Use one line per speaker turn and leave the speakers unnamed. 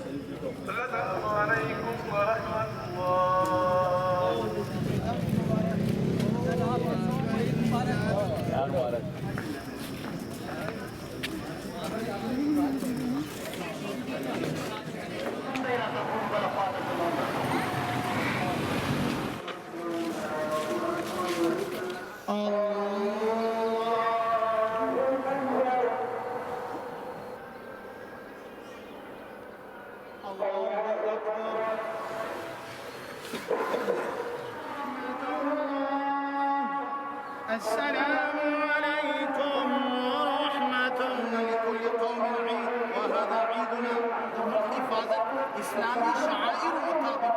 السلام عليكم ورحمة الله.
السلام عليكم ورحمة. لكل قوم عيد وهذا عيدنا. حفاظت اسلامی شعائر مطابق.